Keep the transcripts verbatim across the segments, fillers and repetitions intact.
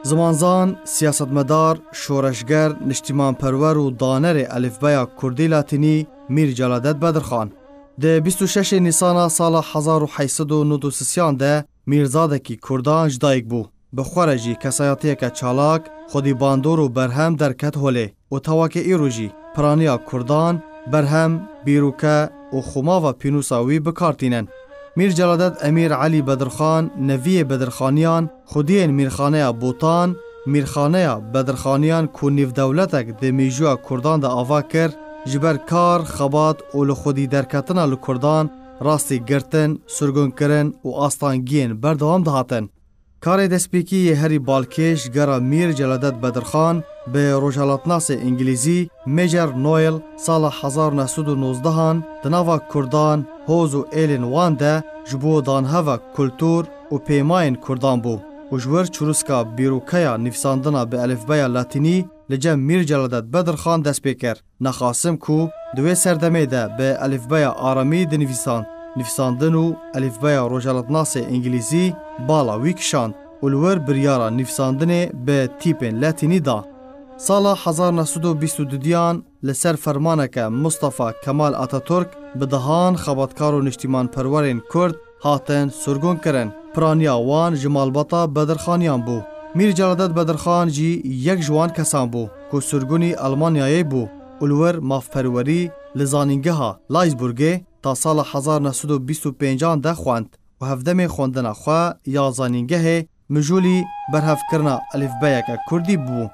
Zimanzan, siyasetmedar, şoreşger, niştîmanperwer û danerê elîfbeya kurdî latînî Mîr Celadet Bedirxan. Di bîst û şeşê Nîsana sala hezar û heyt sed û nod û sisiyan de Mîrzadekî Kurdan ji dayik bû. Bi xwe re jî kesayetiyeke çalak, xwedî bandor û berhem derket holê û tewakê îro jî piraniya Kurdan, berhem, bîrûke û xumava pînûsa wî bi kar tînin. Mîr Celadet Emîr Elî Bedirxan, neviyê Bedirxaniyan, xwediyên Mîrxaneya Botan, Mîrxaneya Bedirxaniyan ku nîvdewletek di mêjûya Kurdan de ava kir, ji ber kar, xebat û li xwedî derketina li Kurdan rastî girtin, sirgunkirin û astangiyên berdewam dihatin. Karê destpêkî yê herî balkêş gera Mîr Celadet Bedirxan bi rojhelatnasê îngilîzî Major Noel sala hezar neh sed û nozdehan di nava Kurdan, hoz û êlên wan de ji bo danheva kultur û pêmayên Kurdan bû û ji wir çirûska bîrûkeya nivîsandina bi elîfbeya latînî li cem Mîr Celadet Bedirxan dest pê kir. Nexasim ku di wê serdemê de bi elîfbeya aramî dinivîsand, nivîsandin û elîfbeya rojhelatnasê îngilîzî bala wî kişand û li wir biryara nivîsandinê bi tîpên latînî da. Sala hezar neh sed û bîst û dudiyan li ser fermaneke Mustafa Kemal Ataturk bi dehan xebatkar û niştîmanperwerên Kurd hatin sirgunkirin. Piraniya wan ji malbata Bedirxaniyan bû. Mîr Celadet Bedirxan jî yek ji wan kesan bû ku sirgunî Elmanyayê bû û li wir mafperwerî li zanîngeha Leisburgê ta sala hezar neh sed û bîst û pêncan de xwend û hevdemê xwendina xwe ya zanîngehê mijûlî berhevkirina elîfbeyeke kurdî bû.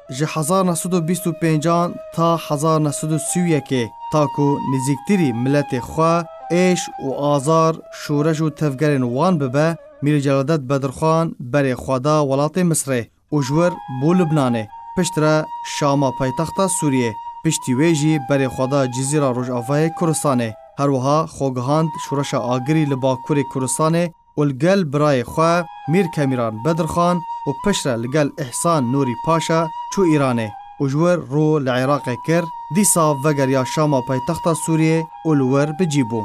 Ji hezar neh sed û bîst û pêncan ta hezar neh sed û sî û yekê, ta ku nêzîktirî miletê xwe êş û azar, şoreş û tevgerên wan bibe, Mîr Celadet Bedirxan berê xwe da welatê Misrê û ji wir bû Lubnanê, piştre Şama paytexta Sûriyê, piştî wê jî berê xwe da Cizîra Rojavayê Kurdistanê. Her wiha xwe gihand şoreşa agirî li Bakurê Kurdistanê û li gel birayê xwe Mîr Kemîran Bedirxan û piştre li gel Îhsan Nûrî Paşa çû Îranê û ji wir rû li Iraqê kir, dîsa vegeriya Şama paytexta Sûriyê û li wir bi cî bû.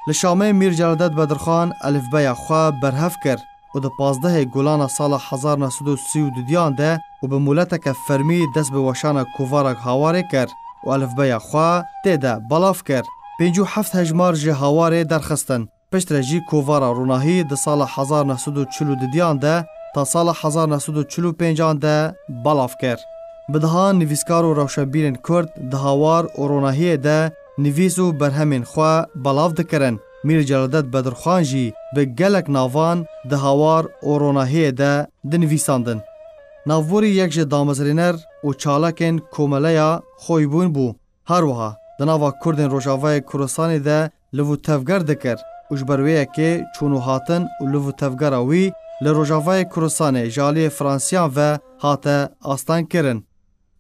Li Şamê Mîr Celadet Bedirxan elîfbeya xwe berhev kir û di pazdehê Gulana sala hezar neh sed û sî û dudiyan de û bi moleteke fermî dest bi weşana kovara Hawarê kir û elîfbeya xwe tê de belav kir. Pêncî û heft hejmar ji Hawarê derxistin. Piştre jî kovara Ronahî di sala hezar neh sed û çil û dudiyan de ta sala hezar neh sed û çil û pêncan de belav kir. Bi dehan nivîskar û rewşenbîrên Kurd di Hawar û Ronahiyê de nivîs û berhemên xwe belav dikirin. Mîr Celadet Bedirxan jî bi gelek navan di Hawar û Ronahiyê de dinivîsandin. Navborî yek ji damezrêner û çalakên Komeleya Xoybûn bû. Her wiha di nava Kurdên Rojavayê Kurdistanê de liv û tevger dikir û ji ber wê yekê çûn û hatin û liv û tevgera wî li Rojavayê Kurdistanê ji aliyê Fransiyan ve hate astengkirin.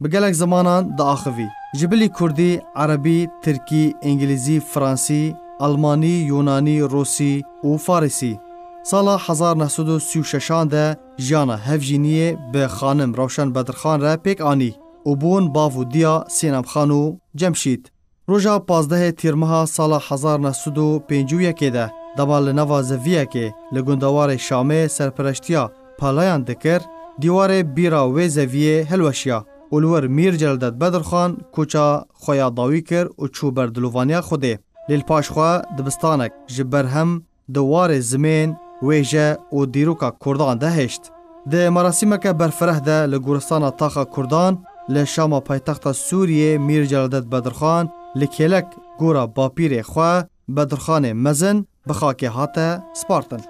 Bi gelek zimanan diaxivî. Ji bilî Kurdî, Erebî, Tirkî, Îngilîzî, Fransî, Almanî, Yunanî, Rûsî û Farisî. Sala hezar neh sed û sî û şeşan de jiyana hevjîniyê bi xanim Rewşen Bedirxan re pêk anî û bûn bav û diya Sînem Xan û Cemşîd. Roja pazdehê Tîrmeha sala hezar neh sed û pêncî û yekê de, dema li nava zeviyekê li gundewarê Şamê serpereştiya palayan dikir, dîwarê bîra wê zeviyê hilweşiya û li wir Mîr Celadet Bedirxan koça xwe ya dawî kir û çû ber dilovaniya Xwedê. Lê li paş xwe dibistanek ji berhem di warê zimên, wêje û dîroka Kurdan de hişt. Di merasîmeke berfireh de li goristana taxa Kurdan li Şama paytexta Sûriyê Mîr Celadet Bedirxan li kêlek gora bapîrê xwe Bedirxanê Mezin bi xakê hate spartin.